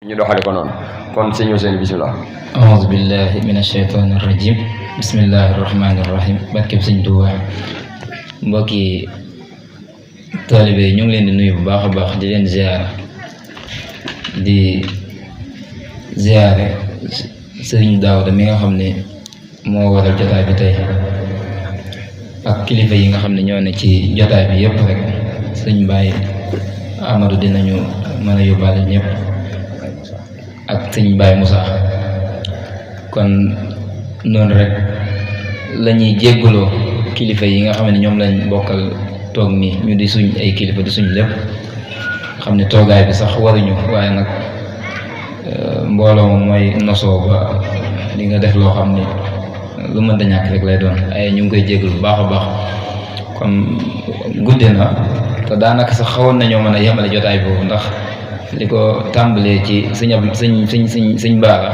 ñu doxale ko noonu kon sëñ Ousseynou bisimilah. aouzu billahi min ashaytaani rajim bismillahi rahmaani rahim barkeb sëñ Tuubaa. mbokki taalibe yi ñu ngi leen di nuyu bu baax a baax di leen ziyaara di ziyaare sëriñ Daawda mi nga xam ne moo waral jotaay bi tey ak kilifa yi nga xam ne ñoo ne ci jotaay bi yëpp rek sëñ Baye Amadou dinañu mën a yóbbaale ñëpp ak sëñ Baye Moussa. kon noonu rek la ñuy jégguloo kilifa yi nga xam ne ñoom lañ bokkal toog nii ñu di suñ ay kilifa di suñ lépp xam ne toogaay bi sax waruñu waaye nag mbooloo moom mooy nosoo ba li nga def loo xam ne lu mënta ñàkk rek lay doon ay ñu ngi koy jéggul bu baax a baax. kon guddi na te daanaka sax xawoon nañoo mën a yemale jotaay boobu ndax li ko tàmbalee ci sëñ Baara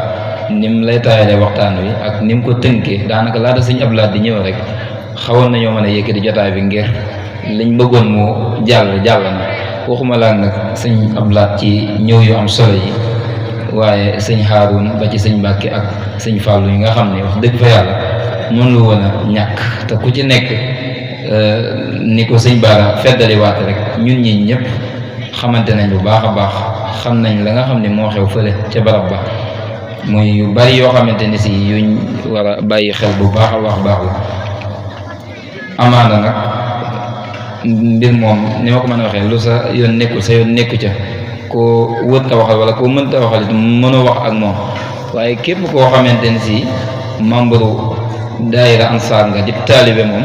ni mu lay taayalee waxtaan wi ak ni mu ko tënkee daanaka laata sëñ Abdoulaye di ñëw rek xawoon nañoo mën a yëkkati jotaay bi ngir liñ bëggoon mu jàll na waxuma laa nag sëñ Abdoulaye ci ñëw yu am solo yi waaye sëñ Haroun ba ci sëñ Mbàkke ak sëñ Fallou yi nga xam ne wax dëgg fa yàlla mënu lu woon a ñàkk te ku ci nekk ni ko sëñ Baara feddaliwaat rek ñun ñi ñëpp xamante nañ bu baax a baax xam nañ la nga xam ne moo xew fële ca barab ba muy yu bari yoo xamante ni si yuñ war a bàyyi xel bu baax a baax la amaana nag mbir moom ni ma ko mën a waxee lu sa yoon nekkul sa yoon nekku ca koo wër ta waxal wala koo mënta waxal it mënoo wax ak moom waaye képp koo xamante ni si membre daayira Ansaar nga di taalibe moom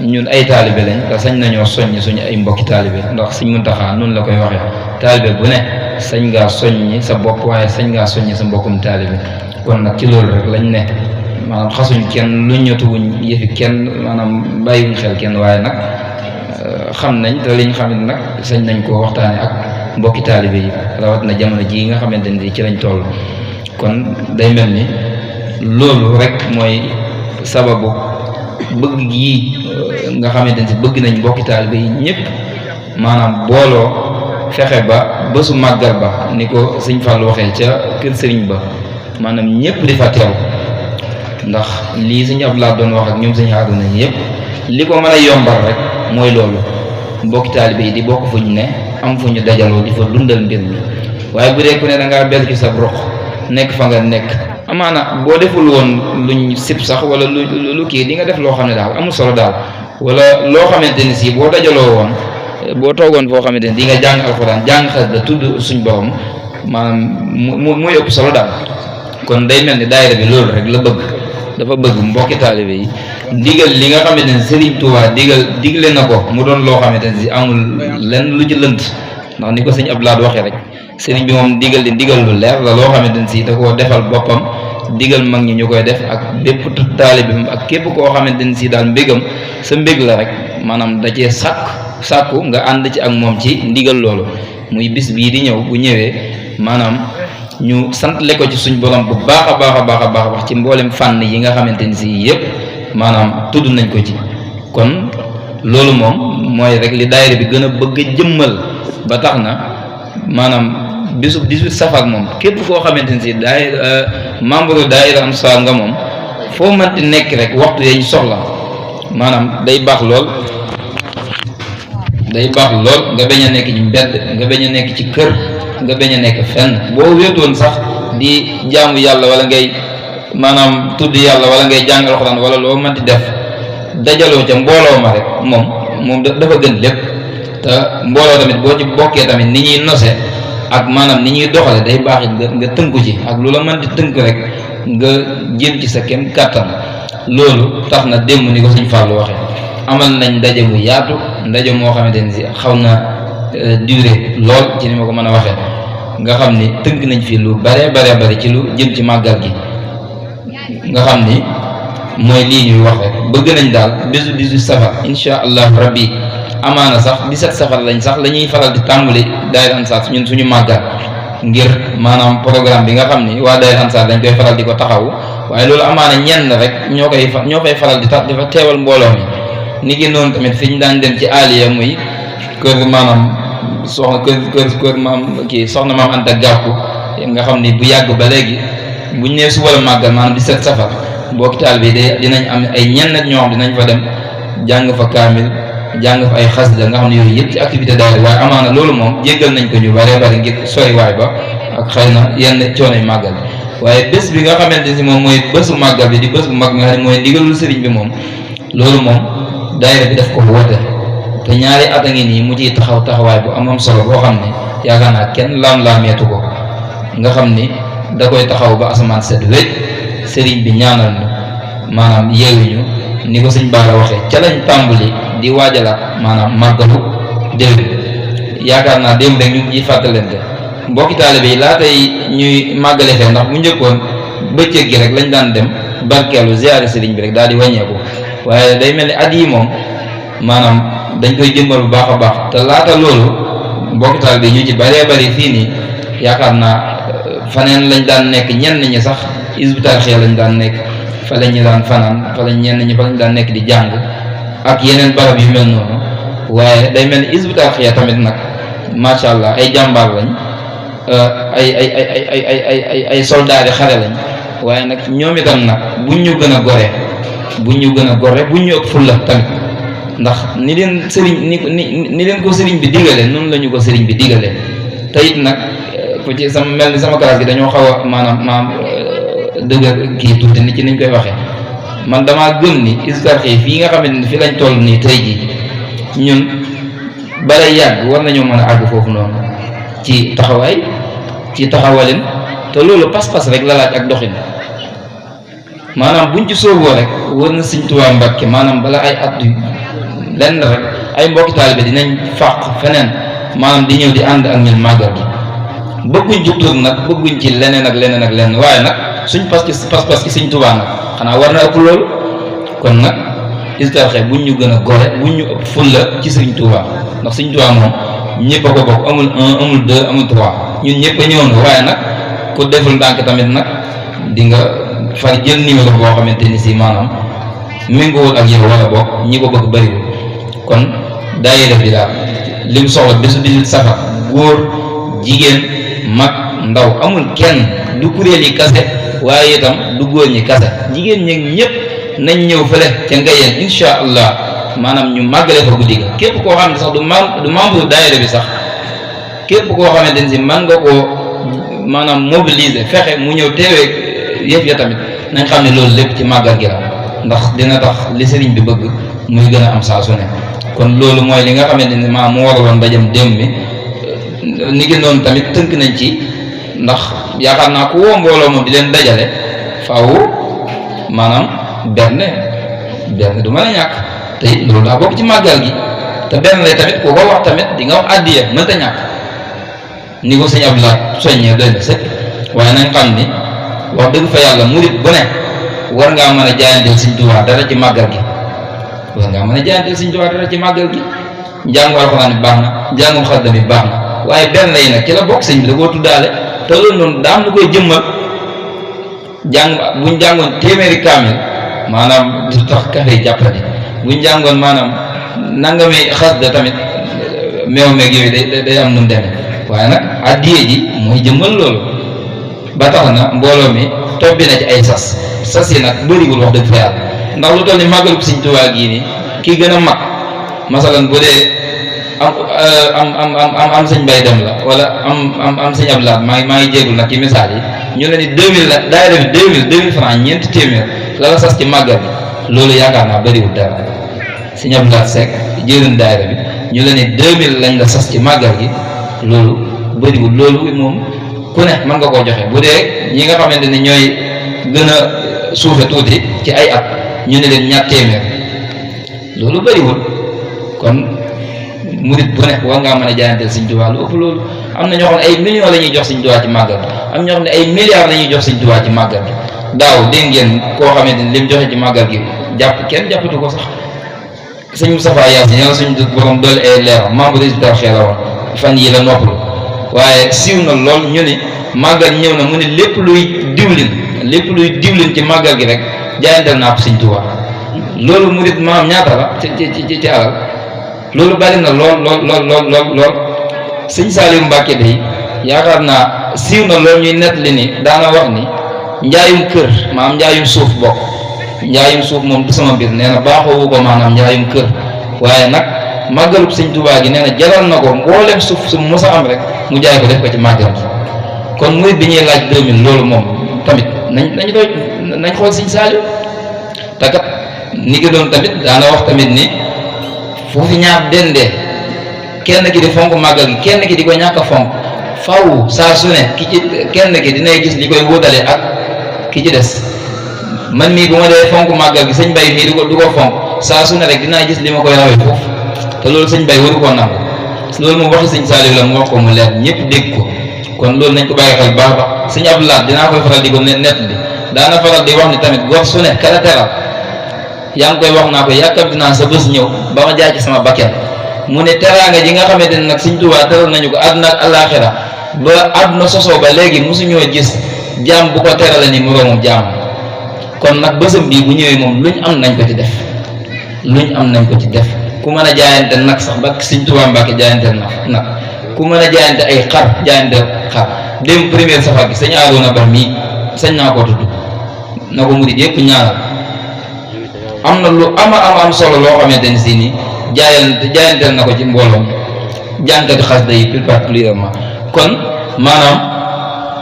ñun ay taalibe lañ te sañ nañoo soññ suñu ay mbokki taalibe ndax Sëñ Muntaxa noonu la koy waxee taalibe bu ne sañ ngaa soññi sa bopp waaye sañ ngaa soññi sa mbokkum taalibe kon nag ci loolu rek lañ ne maanaam xasuñ kenn lu ñëtuwuñ yëfi kenn maanaam bàyyiwuñ xel kenn waaye nag xam nañ te liñ xamit nag sañ nañ koo waxtaane ak mbokki taalibe yi rawat na jamono ji nga xamante ni ci lañ toll kon day mel ni loolu rek mooy sababu bëgg gi nga xamante ni bëgg nañ mbokki taalibe yi ñëpp maanaam booloo fexe ba bésu màggal ba ni ko sëñ Fall waxee ca kër sëriñ ba maanaam ñëpp di fa teew ndax lii sëñ Abdoulaye doon wax ak ñoom sëñ Harouna yëpp li ko mën a yombal rek mooy loolu mbokki taalibe yi di bokk fu ñu ne am fu ñu dajaloo di fa dundal mbir mi waaye bu dee ku ne da ngaa bel ci sa roq nekk fa nga nekk amaana boo deful woon luñ sib sax wala lu kii di nga def loo xam ne daal amul solo daal wala loo xamante ni si boo dajaloo woon boo toogoon foo xamante ni di nga jàng alxuraan jàng xas da tudd suñ borom maanaam muy ëpp solo daal. kon day mel ni daayira bi loolu rek la bëgg dafa bëgg mbokki taalibe yi digal li nga xamante ni Serigne Touba digle na ko mu doon loo xamante ni si amul lenn lu ci lënt ndax ni ko sëñ Abdoulaye waxee rek Serigne bi moom digal lu leer la loo xamante ni si da koo defal boppam digal mag ñi ñu koy def ak bépp taalibe ak képp koo xamante ni si daal mbégam sa mbég la rek maanaam da cee sàkku nga ànd ci ak moom ci ndigal loolu muy bis bii di ñëw bu ñëwee maanaam ñu santle ko ci suñ borom bu baax a baax ci mboolem fànn yi nga xamante ni si yëpp maanaam tudd nañ ko ci kon loolu moom mooy rek li daayira bi gën a bëgg a jëmmal ba tax na maanaam bisu 18 safar moom képp koo xamante ni si membre daayira Ansaar nga moom foo mënti nekk rek waxtu yañ soxla maanaam day baax lool nga bañ a nekk ci mbedd nga bañ a nekk ci kër nga bañ a nekk fenn boo wéetoon sax di jaamu yàlla wala ngay maanaam tudd yàlla wala ngay jàng alxuraan wala loo mënti def dajaloo ca mbooloo ma rek moom dafa gën lépp te mbooloo tamit boo ci bokkee tamit ni ñuy nose ak maanaam ni ñuy doxale day baax it nga tënku ci ak lu la mën di tënk rek nga jéem ci sa kem kàttan loolu tax na démb ni ko Sëñ Fallu waxee amal nañ ndaje bu yaatu ndaje moo xamante ni si xaw na durée lool ci ni ma ko mën a waxee nga xam ni tënk nañ fi lu bare ci lu jëm ci màggal gi nga xam ni mooy lii ñuy wax rek bëgg nañ daal bésu 18 safar insha allahu rabbi amaana sax 17 safar lañ sax la ñuy faral di tàmbali daayira Ansaar ñun suñu màggal ngir maanaam programme bi nga xam ni waa daayira Ansaar dañ koy faral di ko taxawu waaye loolu amaana ñenn rek ñoo fay faral di fa teewal mbooloo mi ni ki noonu tamit fi ñu daan dem ci aliya muy kër maanaam soxna kër maam kii soxna maam Anta Gàkku nga xam ni bu yàgg ba léegi buñ nee suba la màggal maanaam di set safar mbokki taalibe yi dinañ am ay ñenn ak ñoo xam dinañ fa dem jàng fa kaamil jàng fa ay xasida nga xam ne yooyu yëpp ci activité daayira waaye amaana loolu moom jéggal nañ ko ñu bare bare ngir sori waay ba ak xëy na yenn coonoy màggal waaye bés bi nga xamante ni moom mooy bésu màggal bi di bés bu mag nga xam ne mooy ndigalul sëriñ bi moom loolu moom daayira bi daf ko woote te ñaari at a ngi nii mu ciy taxaw taxawaay bu am solo boo xam ne yaakaar naa kenn laam-laameetu ko nga xam ni da koy taxaw ba asamaan set wécc sëriñ bi ñaanal ñu maanaam yeewuñu ni ko sëñ Bara waxee ca lañ tàmbali di waajalaat maanaam màggalu déwén yaakaar naa démb rek ñu ngi ciy fàttalante mbokki taalibe yi laatay ñuy màggale fee ndax bu njëkkoon bëccëg gi rek lañ daan dem barkeelu ziyaare sëriñ bi rek daal di wàññeeku waaye day mel ni at yi moom maanaam dañ koy jëmmal bu baax a baax te laata loolu mbokki taalibe yi ñu ci bëree bëri fii nii yaakaar naa faneen lañ daan nekk ñenn ñi sax Hizbut Tarqiyyah lañ daan nekk fa la ñu daan fanaan fa la ñenn ñi fa lañ daan nekk di jàng ak yeneen barab yu mel noonu waaye day mel ni Hizbut Tarqiyyah tamit nag macha allah ay jàmbaar lañ ay soldaari xare lañ waaye nag ñoom itam nag buñ ñu gën a gore buñ ñu ëpp fulla tamit ndax ni leen sëriñ ni leen ko sëriñ bi digale noonu la ñu ko sëriñ bi digale te it nag ku ci sama mel ni sama classe gi dañoo xaw a maanaam dëgg kii tuuti ni ci niñ koy waxee man damaa gëm ni Hizbut Tarqiyyah fii nga xamante ni fi lañ toll nii tey jii ñun balay yàgg war nañoo mën a àgg foofu noonu ci taxawaay ci taxawalin te loolu pas-pas rek la laaj ak doxin maanaam buñ ci sooboo rek war na Sëñ Tuubaa Mbàkke maanaam bala ay at lenn rek ay mbokki taalibe dinañ fàq feneen maanaam di ñëw di ànd ak ñun màggal gi bëgguñ ci tur nag bëgguñ ci leneen ak leneen waaye nag suñ pas-pas ci Sëñ Tuubaa nag xanaa war na ëpp loolu kon nag Hizbut Tarqiyyah buñ ñu gën a gore buñ ñu ëpp fulla ci Sëñ Tuubaa ndax Sëñ Tuubaa moom ñëpp a ko bokk amul 1 amul 2 amul 3 ñun ñëpp a ñëwoon waaye nag ku deful ndànk tamit nag di nga far jël numéro boo xamante ni si maanaam méngoowul ak yow wala bokk ñi ko bëgg bëriwul kon daayira bi daal lim soxla bésu 18 safar góor jigéen mag ndaw amul kenn du kuréel yi kase waaye itam du góor ñi kase jigéen ñi ñëpp nañ ñëw fële ca Ngayeen incha allah maanaam ñu màggale fa guddi ga képp koo xam ne sax du membre daayira bi sax képp koo xamante ni si man nga koo maanaam mobiliser fexe mu ñëw teewee yëf ya tamit nañ xam ne loolu lépp ci màggal gi la ndax dina tax li sëriñ bi bëgg muy gën a am saa su ne kon loolu mooy li nga xamante ni maa mu waraloon ndajam démb mi ni ki noonu tamit tënk nañ ci ndax yaakaar naa ku woo mbooloo moom di leen dajale faaw maanaam benn du mën a ñàkk te it loolu daa bokk ci màggal gi te benn lay tamit ku ko wax tamit di nga wax addiya mënta ñàkk ni ko sëñ Abdoulaye soññee doy na sëkk waaye nañ xam ni wax dëgg fa yàlla murit bu ne war ngaa mën a jaayanteel Sëñ Tuubaa dara ci màggal gi njàngu alxuraan bi baax na njàngum xasida bi baax na waaye benn lay nag ci la bokk sëñ bi da koo tuddaale te loolu noonu daa am lu koy jëmmal buñ jàngoon téeméeri kaamil maanaam du tax kafe jàppandi buñ jàngoon maanaam nangami xasida tamit meew meeg yooyu day am nu mu demee waaye nag addiye ji mooy jëmmal loolu ba tax na mbooloo mi tobbi na ci ay sas yi nag bëriwul wax dëgg fa yàlla ndax lu toll ni màggalu Sëñ Tuubaa gii nii kii gën a mag masalan bu dee am sëñ Bay dem la wala am sëñ Abdoulaye maa ngi jéegul nag ci misaal yi ñu ne ni 2000 la daayira bi 2000 francs ñeenti téeméer la sas ci màggal bi loolu yaakaar naa bëriwul dara sëñ Abdoulaye Seck jëriñ daayira bi ñu ne ni 2000 lañ la sas ci màggal gi loolu bëriwul loolu moom ku ne mën nga koo joxe bu dee ñi nga xamante ne ñooy gën a suufe tuuti ci ay at ñu ne leen ñaar téeméer loolu bëriwul kon murit bu ne war ngaa mën a jaayanteel Sëñ Tuubaa lu ëpp loolu am na ñoo xam ne ay millions la ñuy jox Sëñ Tuubaa ci màggal gi am ñoo xam ne ay milliards la ñuy jox Sëñ Tuubaa ci màggal gi daaw dégg ngeen koo xamante ni lim joxe ci màggal gi kenn jàppatu ko sax sëñ Moustapha Yaasin yàlla suñu borom doole ay leeram membre Hizbut Tarqiyyah la woon fan yi la noppalu waaye siiw na lool ñu ni màggal ñëw na mu ne lépp luy diwlin ci màggal gi rek jaayanteel naa ko Sëñ Tuubaa loolu murit maam ñaata la ci alal loolu bari na lool Sëñ Saaliw Mbàkke day yaakaar naa siiw na loolu ñuy nettali ni daana wax ni njaayum kër maanaam njaayum suuf bokk njaayum suuf moom du sama mbir nee na baaxoowu ko maanaam njaayum kër waaye nag màggalub sëñ Tuubaa gi nee na jaral na ko mboolem suuf su mos a am rek mu jaay ko def ko ci màggal gi kon murit bi ñuy laaj 2000 loolu moom tamit nañ xool sëñ Saaliw te kat ni ki doon tamit daana wax tamit ni foofu ñaar dendee kenn ki di fonk màggal gi kenn ki di ko ñàkk a fonk faw saa su ne kenn ki dinay gis li koy wóotale ak ki ci des man mii bu ma dee fonk màggal gi sëñ Bay mii du ko fonk saa su ne rek dinaa gis li ma koy rawee foofu te loolu sëñ Bay waru koo nangu loolu moom waxi sëñ Saaliw la mu wax ko mu leer ñëpp dégg ko kon loolu nañ ko bàyyi xel baax baax sëñ Abdou Lahad dinaa koy faral di ko net bi daana faral di wax ni tamit gox su ne kala teral yaa ngi koy wax naa ko yàkkamti naa sa bés ñëw ba ma jaay ci sama bakken mu ne teraanga ji nga xamante ne nag sëñ Tuubaa teral nañu ko àdduna ak àllaaxira ba àdduna sosoo ba léegi mosuñoo gis jaam bu ko terale ni moroomum jaam kon nag bésam bii bu ñëwee moom luñ am nañ ko ci def luñ am nañ ko ci def ku mën a jaayante nag sax ba sëñ Tuubaa Mbàkke jaayante nag ku mën a jaayante ay xar jaayante xar dem première safar gi sëñ Arouna Ba mii sañ naa ko tudd na ko murid yëpp ñaanal am na lu am solo loo xamante ni si ni jaayanteel na ko ci mbooloo mi jànkati xasida yi plus particulièrement kon maanaam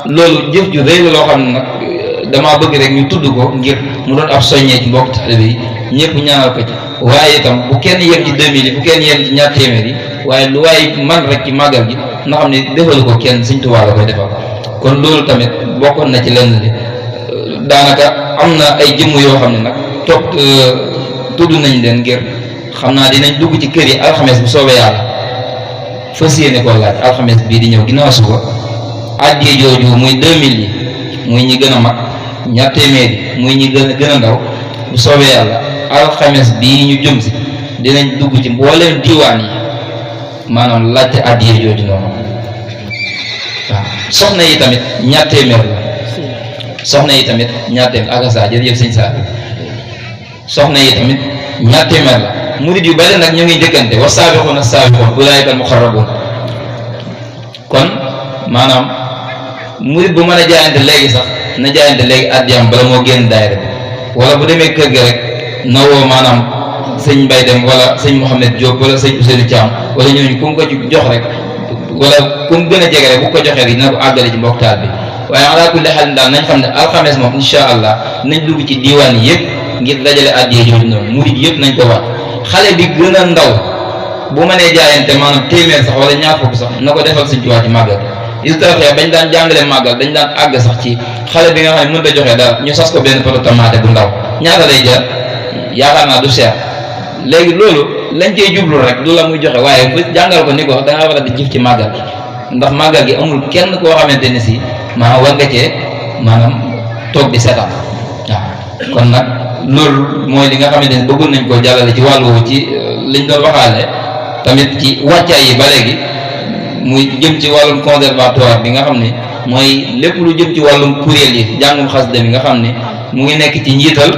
loolu jëf ju rëy la loo xam ne nag damaa bëgg rek ñu tudd ko ngir mu doon ab soññee ci mbokk taalibe yi ñëpp ñaanal ko ci waaye itam bu kenn yem ci 2000 yi bu kenn yem ci ñaar téeméer yi waaye lu waaye man rek ci màggal gi nga xam ne defalu ko kenn Sëñ Tuubaa la koy defal kon loolu tamit bokkoon na ci lenn li daanaka am na ay jëmm yoo xam ne nag tudd nañ leen ngir xam naa dinañ dugg ci kër yi alxames bu soobee yàlla fas yéene koo laaj alxames bii di ñëw ginnaaw suba àddee jooju muy 2000 yi muy ñi gën a mag ñaar téeméer yi muy ñi gën a ndaw bu soobee yàlla alxames bii ñu jëm si dinañ dugg ci mbooleem diwaan yi maanaam laajte àddee jooju noonu waaw soxna yi tamit ñaar téeméer la soxna yi tamit ñaar téeméer ak saa jërëjëf sëñ saa soxna yi tamit ñaar téeméer la murid yu bari nag ñu ngi njëkkante wa saabiquuna saabiquun ulaa'ika al-muqarrabuun kon maanaam murid bu mën a jaayante léegi sax na jaayante léegi addiyam bala moo génn daayira bi wala bu demee kër ga rek na woo maanaam sëñ Mbay Dem wala sëñ Mouhamed Diop wala sëñ Ousseynou Thiam wala ñooñu ku mu ko ci jox rek wala ku mu gën a jege rek bu ko joxee rek dina ko àggale ci mbokk taal bi waaye ala kulli xaal daal nañ xam ne alxames moom incha allah nañ dugg ci diwaan yi yëpp ngir dajale addiyee jooju noonu murid yëpp nañ ko wax xale bi gën a ndaw bu mënee jaayante maanaam téeméer sax wala ñaar fukk sax na ko defal Sëñ Tuubaa ci màggal istarxee bañ daan jàngale màggal dañ daan àgg sax ci xale bi nga xam ne mënut a joxe dara ñu sas ko benn poto tomate bu ndaw ñaata lay jar yaakaar naa du cher léegi loolu lañ cey jublu rek du la muy joxe waaye bu jàngal ko ni ko da ngaa war a di jëf ci màggal gi ndax màggal gi amul kenn koo xamante ni si maanaam war nga cee maanaam toog di seetaan waaw kon nag loolu mooy li nga xamante ni bëggoon nañ koo jàllale ci wàllu ci liñ doon waxaale tamit ci wàccaay yi ba léegi muy jëm ci wàllum conservatoire bi nga xam ne mooy lépp lu jëm ci wàllum kuréel yi jàngum xasida bi nga xam ne mu ngi nekk ci njiital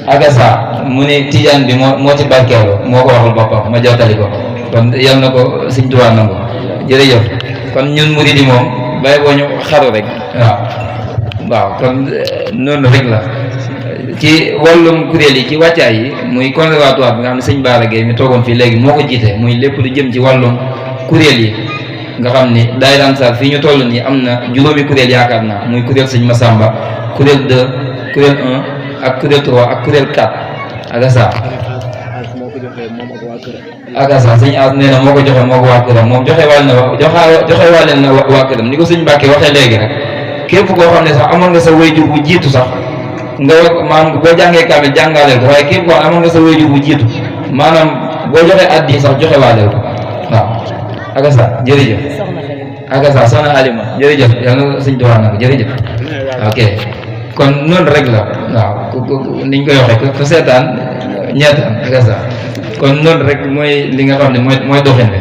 agasa mu ne tijaan bi moo ci barkeelu moo ko waxul boppam ma jottali ko kon yal na ko Sëñ Tuubaa nangu jërëjëf kon ñun murid yi moom bàyyi boo ñu xaru rek waaw kon noonu rek la ci wàllum kuréel yi ci wàccaay yi muy conservatoire bi nga xam ne sëñ Bara Gueye mi toogoon fii léegi moo ko jiite muy lépp lu jëm ci wàllum kuréel yi nga xam ni daayira Ansaar fii ñu toll nii am na juróomi kuréel yaakaar naa muy kuréel sëñ Massamba kuréel 2 kuréel 1 ak kuréel 3 ak kuréel 4 agasa sëñ As nee na moo ko joxe moo ko waa këram moom joxe wàll na waa këram ni ko sëñ Mbàkke waxee léegi rek képp koo xam ne sax amoon nga sa wayjur bu jiitu sax nga maanaam boo jàngee kaamil jàngaaleel ko waaye képp koo amoon nga sa wayjur bu jiitu maanaam boo joxee addi sax joxe waaleel ko waaw agasa jërëjëf agasa soxna Alima jërëjëf yàlla na sëñ Tuubaa nag jërëjëf ok kon noonu rek la waaw niñ koy waxee ko fa seetaan ñeetaan agasa kon noonu rek mooy li nga xam ne mooy doxin bi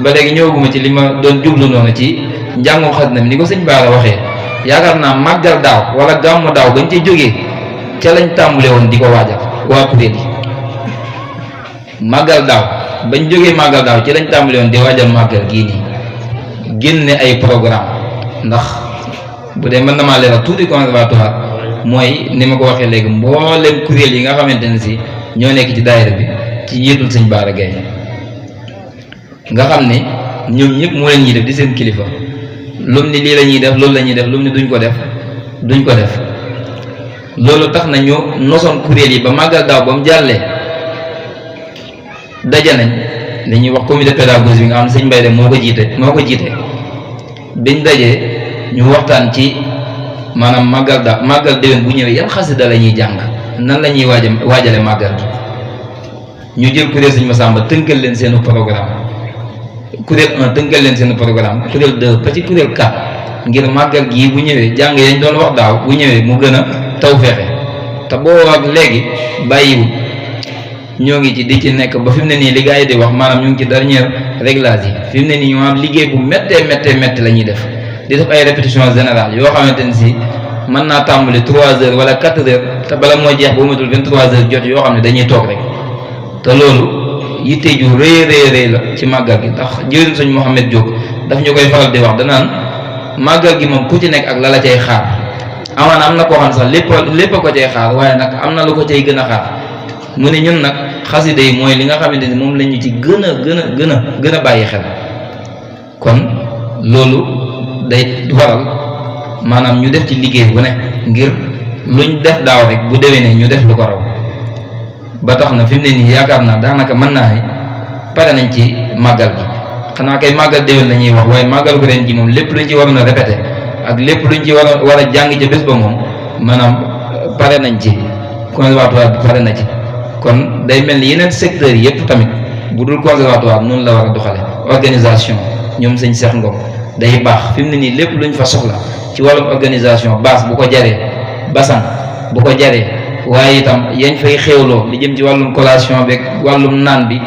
ba léegi ñëwaguma ci li ma doon jublu noonu ci njàngum xasida mi ni ko sëñ Bara waxee yaakaar naa màggal daaw wala gàmmu daaw bañ ci jógee ca lañ tàmbule woon di ko waajal waa kuréel yi màggal daaw bañ jógee màggal daaw ci lañ tàmbule woon di waajal màggal gii nii génne ay programme ndax bu dee mën na maa leeral tuuti conservatoire mooy ni ma ko waxee léegi mboolem kuréel yi nga xamante ne si ñoo nekk ci daayira bi ci njiitul sëñ Baara Gaye nga xam ne ñoom ñëpp moo leen ñuy def di seen kilifa lum ni lii la ñuy def loolu la ñuy def lum ni duñ ko def loolu tax na ñu nosoon kuréel yi ba màggal daaw ba mu jàllee daje nañ li ñuy wax comité pédagogique bi nga xam ne sëñ Mbay de moo ko jiite biñ dajee ñu waxtaan ci maanaam màggal déwén bu ñëwee yan xasida la ñuy jàng nan la ñuy waajale màggal ñu jël kuréel sëñ Masamba tënkal leen seenu programme kuréel 1 tënkal leen seenu programme kuréel 2 ba ci kuréel 4 ngir màggal gii bu ñëwee jàng yañ doon wax daaw bu ñëwee mu gën a taw feexe te boo ak léegi bàyyiwul ñoo ngi ci di ci nekk ba fi mu ne nii li gars yi di wax maanaam ñu ngi ci dernier réglage yi fi mu ne nii maanaam liggéey bu méttee la ñuy def di def ay répétition générale yoo xamante ne si mën naa tàmbali 3 heures wala 4 heures te bala moo jeex ba matul 23 heures jot yoo xam ne dañuy toog rek te loolu yitte ju rëy la ci màggal gi ndax jëriñ sëñ Mouhamed Diop daf ñu koy faral di wax danaan màggal gi moom ku ci nekk ak la cay xaar amaana am na koo xam sax lépp a ko cay xaar waaye nag am na lu ko cay gën a xaar mu ne ñun nag xasida yi mooy li nga xamante ni moom la ñu ci gën a bàyyi xel kon loolu day waral maanaam ñu def ci liggéey bu ne ngir luñ def daaw rek bu déwénee ñu def lu ko raw ba tax na fi mu ne nii yaakaar naa daanaka mën naa ne pare nañ ci màggal gi xanaa kay màggal déwén la ñuy wax waaye màggal ko ren ji moom lépp luñ ci waroon a répété ak lépp luñ ci war a jàng ca bés ba moom maanaam pare nañ ci conservatoire bi pare na ci kon day mel ni yeneen secteurs yi yëpp tamit bu dul conservatoire noonu la war a doxale organisation ñoom sëñ Cheikh Ngom day baax fi mu ne nii lépp luñ fa soxla ci wàllum organisation base bu ko jaree basan bu ko jaree waaye itam yañ fay xéewloo li jëm ci wàllum collation beeg wàllum naan bi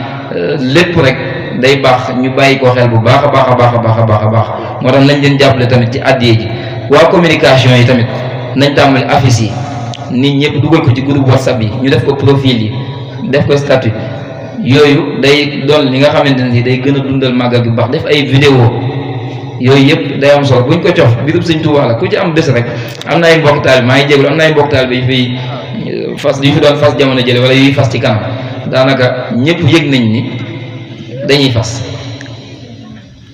lépp rek day baax ñu bàyyi ko xel bu baax a baax moo tax nañ leen jàppale tamit ci addiye ji waa communication yi tamit nañ tàmbali affiche yi nit ñëpp dugal ko ci groupe WhatsApp yi ñu def ko profil yi def ko statut yooyu day doon li nga xamante ne day gën a dundal màggal bu baax def ay vidéo yooyu yëpp day am solo buñ ko cof birub sëñ Tuubaa la ku ci am bés rek am na ay mbokk taal bi maa ngi jégalu am na ay mbokk taal bi yu fi doon fas jamono jële wala yuy fas ci kanam daanaka ñëpp yëg nañ ni dañuy fas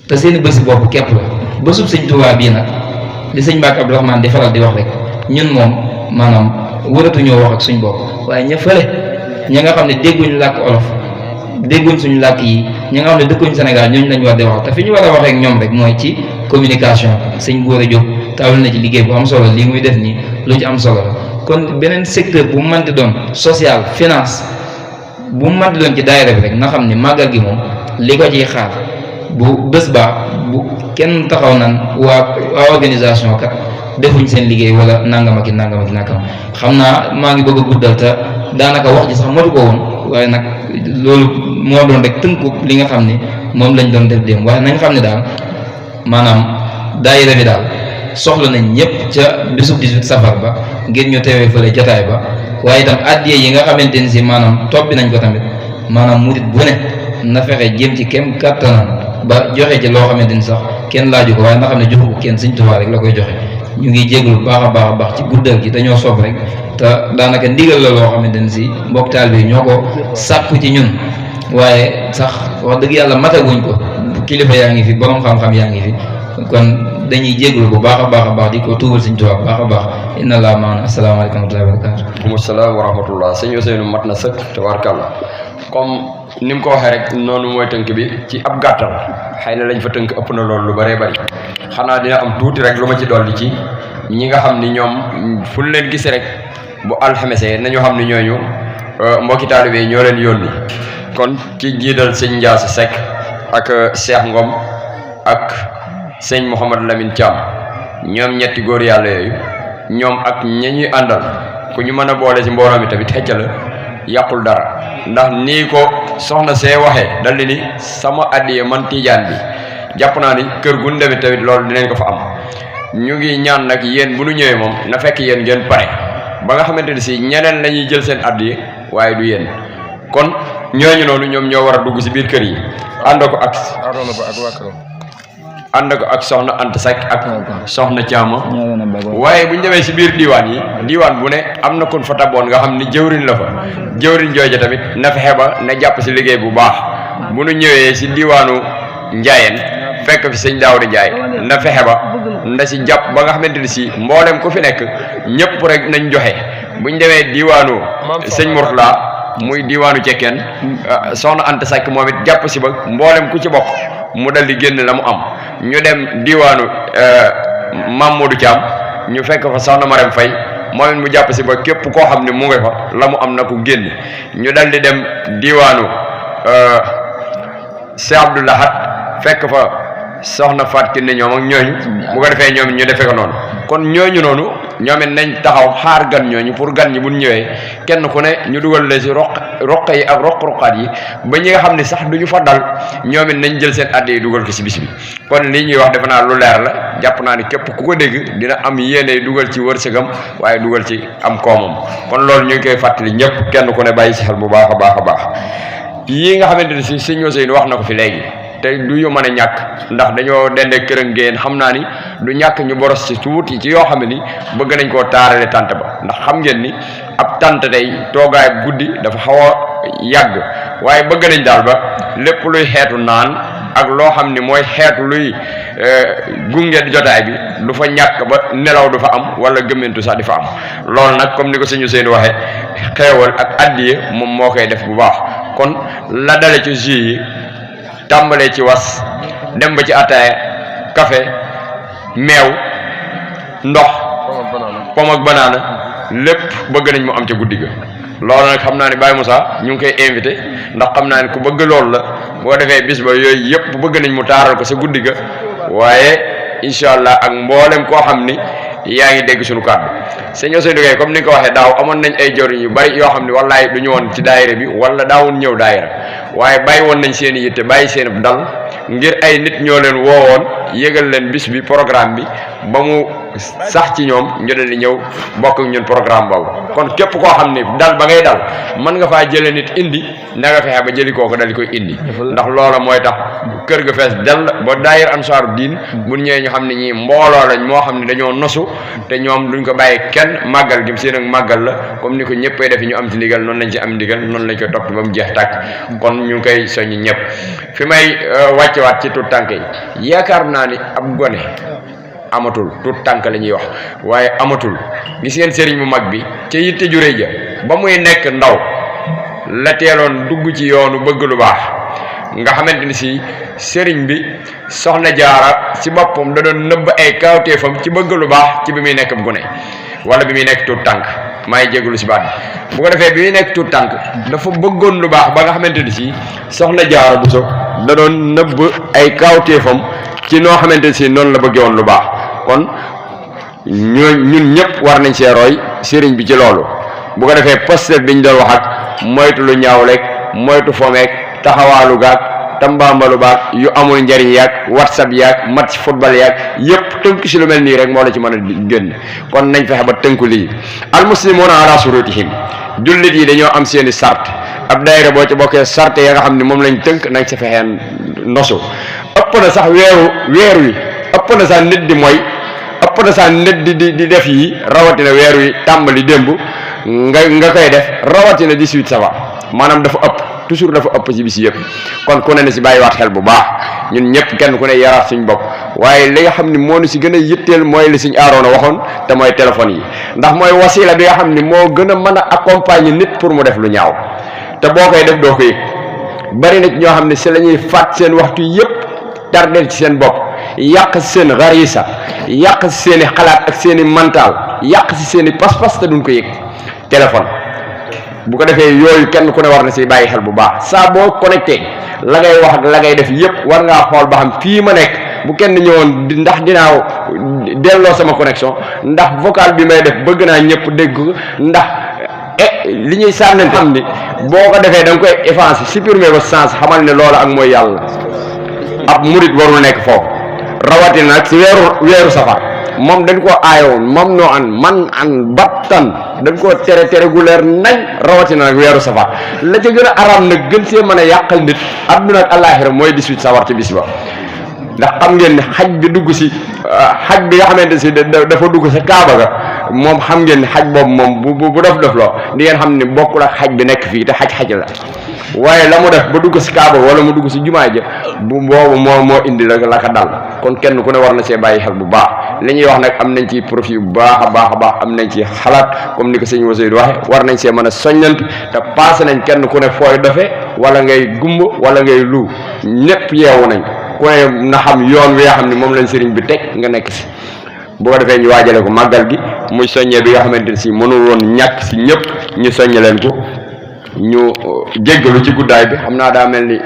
te seen bési bopp képp la bésub sëñ Tuubaa bii nag li sëñ Mbàkke Abdu Rahmaan di faral di wax rek ñun moom maanaam wëratuñoo wax ak suñ bopp waaye ña fële ña nga xam ne dégguñ làkk olof dégguñ suñu làkk yi ñi nga xam ne dëkkuñ Sénégal ñooñu lañ war di wax te fi ñu war a waxee ak ñoom rek mooy ci communication sëñ Góora Jóob taawul na ci liggéey bu am solo lii muy def nii lu ci am solo la kon beneen secteur bu mu mënti doon social finance bu mu mënti doon ci daayira bi rek na xam ne màggal gi moom li ko ciy xaar bu bés baa bu kenn taxaw naan waa organisation kat defuñ seen liggéey wala nangam ak nangam xam naa maa ngi bëgg a guddal te daanaka wax ji sax matu ko woon waaye nag loolu moo doon rek tënku li nga xam ne moom lañ doon def démb waaye nañ xam ne daal maanaam daayira bi daal soxla nañ ñëpp ca bisub 18 safar ba ngir ñu teewee fële jotaay ba waaye itam addiye yi nga xamante ni si maanaam toppi nañ ko tamit maanaam murit bu ne na fexe jéem ci kem kattanam ba joxe ci loo xamante ni sax kenn laaju ko waaye na xam ne joxu ko kenn Sëñ Tuubaa rek la koy joxe ñu ngi jéglu baax a baax ci guddal gi dañoo soob rek te daanaka ndigal la loo xamante ni si mbokk taal bi ñoo ko sàkku ci ñun waaye sax wax dëgg yàlla mataguñ ko kilifa yaa ngi fi borom xam-xam yaa ngi fi kon dañuy jéglu bu baax a baax di ko tuubal Sëñ Tuubaa bu baax a baax inna laa maana asalaamaaleykum wa rahmatullahi wa barakatu. waaleykum salaam wa rahmatullah sëñ Ousseynou mat na sëkk tabaarkalla comme ni mu ko waxee rek noonu mooy tënk bi ci ab gàttal xëy na lañ fa tënk ëpp na loolu lu bëree bëri xanaa dina am tuuti rek lu ma ci dolli ci ñi nga xam ni ñoom fu ñu leen gisee rek bu alxamesee nañu xam ni ñooñu mbokki taalibe ñoo leen yónni kon ci jiidal sëñ Ndiass Seck ak Cheikh Ngom ak sëñ Mouhamad Lamine Thiam ñoom ñetti góor yàlla yooyu ñoom ak ña ñuy àndal ku ñu mën a boole ci mbooloo mi tamit xecca la yàqul dara ndax nii ko soxna see waxee dal di ni sama addiye man tiijaan bi jàpp naa ni kër gu ñu demee tamit loolu dinañ ko fa am ñu ngi ñaan nag yéen bu ñu ñëwee moom na fekk yéen ngeen pare ba nga xamante ni si ñeneen la ñuy jël seen addiye waaye du yéen kon ñooñu noonu ñoom ñoo war a dugg si biir kër yi ànd ko ak Arona Ba ak waa këram ànd ko ak soxna Anta Seck ak soxna Thiama waaye bu ñu demee si biir diiwaan yi diiwaan bu ne am na kon fa taboon nga xam ni jëwriñ la fa jëwriñ jooja tamit na fexe ba na jàpp si liggéey bu baax bu nu ñëwee si diiwaanu Njaayeen fekk fi sëñ Daawda Njaay na fexe ba na si jàpp ba nga xamante ni si mboolem ku fi nekk ñëpp rek nañ joxe bu ñu demee diiwaanu sëñ Mourtala muy diiwaanu Cekkeen soxna Anta Seck moom it jàpp si ba mboolem ku ci bokk mu dal di génn la mu am ñu dem diiwaanu Mamadou Thiam ñu fekk fa soxna Marème Faye moom it mu jàpp si ba képp koo xam ne mu ngi fa la mu am na ko génn ñu dal di dem diiwaanu Cheikh Abdou Lahad fekk fa soxna Faat Kiné ñoom ak ñooñu bu ko defee ñoom ñu defee ko noonu kon ñooñu noonu ñoom it nañ taxaw xaar gan ñooñu pour gan ñi bu ñu ñëwee kenn ku ne ñu dugal la si roq yi ak roq-roqaat yi ba ñi nga xam ne sax du ñu fa dal ñoom it nañ jël seen adde yi dugal ko si bis bi kon lii ñuy wax defe naa lu leer la jàpp naa ni képp ku ko dégg dina am yéene dugal ci wërsëgam waaye dugal ci am koomam kon loolu ñu ngi koy fàttali ñëpp kenn ku ne bàyyi si xel bu baax a baax a baax yii nga xamante ne si sëñ Ousseynou wax na ko fi léegi te du yu mën a ñàkk ndax dañoo dendee kërën ngeen xam naa ni du ñàkk ñu boros ci tuuti ci yoo xam ne ni bëgg nañ koo taarale tànt ba ndax xam ngeen ni ab tànt tey toogaay guddi dafa xaw a yàgg waaye bëgg nañ daal ba lépp luy xeetu naan ak loo xam ni mooy xeetu luy gunge jotaay bi du fa ñàkk ba nelaw du fa am wala gëmmentu sax di fa am loolu nag comme ni ko sëñu seen waxee xeewal ak addiye moom moo koy def bu baax kon la dale ci jus yi tàmbalee ci was dem ba ci ataaya café meew ndox pom ak banaana lépp bëgg nañ mu am ca guddi ga loolu nag xam naa ne Baye Moussa ñu ngi koy invité ndax xam naa ne ku bëgg loolu la boo defee bis ba yooyu yëpp bëgg nañ mu taaral ko sa guddi ga waaye incha allah ak mboolem koo xam ni yaa ngi dégg suñu kàddu sëñ Ousseynou Gueye comme ni nga ko waxee daaw amoon nañ ay joriñ yu bari yoo xam ne wallaay du ñu woon ci daayira bi wala daawun ñëw daayira waaye bàyyi woon nañ seen i yitte bàyyi seen dal ngir ay nit ñoo leen woowoon yëgal leen bis bi programme bi ba mu sax ci ñoom ñu dal di ñëw bokk ak ñun programme boobu kon képp koo xam ne dal ba ngay dal mën nga faa jëlee nit indi na nga fexe ba jëli kooku dal di koy indi ndax loola mooy tax kër ga fees dell ba daayira Ansaaru Diin bu ñëwee ñu xam ne ñii mbooloo lañ moo xam ne dañoo nosu te ñoom duñ ko bàyyi kenn màggal gi seen ak màggal la comme ni ko ñëppay def ñu am ci ndigal noonu lañ ci am ndigal noonu lañ ko topp ba mu jeex tàkk kon ñu ngi koy soññ ñëpp fi may wàccewaat ci tuut tànk yi yaakaar naa ni ab gone amatul tuut tànk la ñuy wax waaye amatul gis ngeen sëriñ bu mag bi ca yitte ju rëy ja ba muy nekk ndaw la teeloon dugg ci yoonu bëgg lu baax nga xamante ni si sëriñ bi soxna jaara si boppam da doon nëbb ay kawteefam ci bëgg lu baax ci bi muy nekk gone wala bi muy nekk tuut tànk maa ngi jégalu si baat bi bu ko defee bi muy nekk tuut tànk dafa bëggoon lu baax ba nga xamante ni si soxna jaara bu so da doon nëbb ay kawteefam ci noo xamante ni si noonu la bëggee woon lu baax kon ñun ñëpp war nañ see roy sëriñ bi ci loolu bu ko defee posté biñ doon wax ak moytu lu ñaaw rek moytu fomeek taxawaalu gaag tambaambalu baag yu amul njariñ yaag whatsapp yaag match football yaag yëpp tënk si lu mel nii rek moo la ci mën a génn kon nañ fexe ba tënku lii almuslimuuna ala surutihim jullit yi dañoo am seeni sart ab daayira boo ci bokkee sart ya nga xam ne moom lañ tënk nañ sa fexeen nosu ëpp na sax weer wi ëpp na sax nit di mooy ëpp na sax nit di def yi rawatina weer wi tàmbali démb nga koy def rawatina 18 safar maanaam dafa ëpp toujours dafa ëpp ci bis yëpp kon ku ne na si bàyyiwaat xel bu baax ñun ñëpp kenn ku ne yaraat suñ bopp waaye li nga xam ne moo nu si gën a yitteel mooy li suñ aaroona waxoon te mooy téléphone yi ndax mooy wasila bi nga xam ne moo gën a mën a accompagner nit pour mu def lu ñaaw te boo koy def doo ko yëg bari na ñoo xam ne si la ñuy faat seen waxtu yëpp tardel ci seen bopp yàq si seen xarisa yàq si seen i xalaat ak seen i mental yàq si seen i pas-pas te duñ ko yëg téléphone bu ko defee yooyu kenn ku ne war na si bàyyi xel bu baax saa boo connecté la ngay wax ak la ngay def yëpp war ngaa xool ba xam fii ma nekk bu kenn ñëwoon ndax dinaa delloo sama connexion ndax vocal bi may def bëgg naa ñëpp dégg ko ndax li ñuy sànnante xam ni boo ko defee da nga koy effacer supprimer ko sens xamal ne loolu ak mooy yàlla ab murit warul nekk foofu rawatina nag si weeru safar moom dañ koo aayoon moom noo an battan dañ koo tere gu leer nañ rawatina nag weeru safar la ca gën a araam nag gën see mën a yàqal nit adduna ak àllaaxira mooy 18 safar ci bis ba ndax xam ngeen ne xaj bi dugg si xaj bi nga xamante si dafa dugg sa kaaba ga moom xam ngeen ne xaj boobu moom bu def loo di ngeen xam ne bokkul ak xaj bi nekk fii te xaj la waaye la mu def ba dugg si kaaba wala mu dugg si jumaa ja bu boobu moo indi la ko dal kon kenn ku ne war na see bàyyi xel bu baax li ñuy wax nag am nañ ci profit bu baax a baax am nañ ci xalaat comme ni ko sëñ Ousseynou waxe war nañ see mën a soññant te passé nañ kenn ku ne fooy dofe wala ngay gumb wala ngay lu ñëpp yeewu nañ ku ne na xam yoon wi nga xam ne moom lañ sëriñ bi teg nga nekk si bu ko defee ñu waajale ko màggal gi muy soññee bi nga xamante ne si mënul woon ñàkk si ñëpp ñu soññe leen ko ñu jéggalu ci guddaay bi xam naa daa mel ni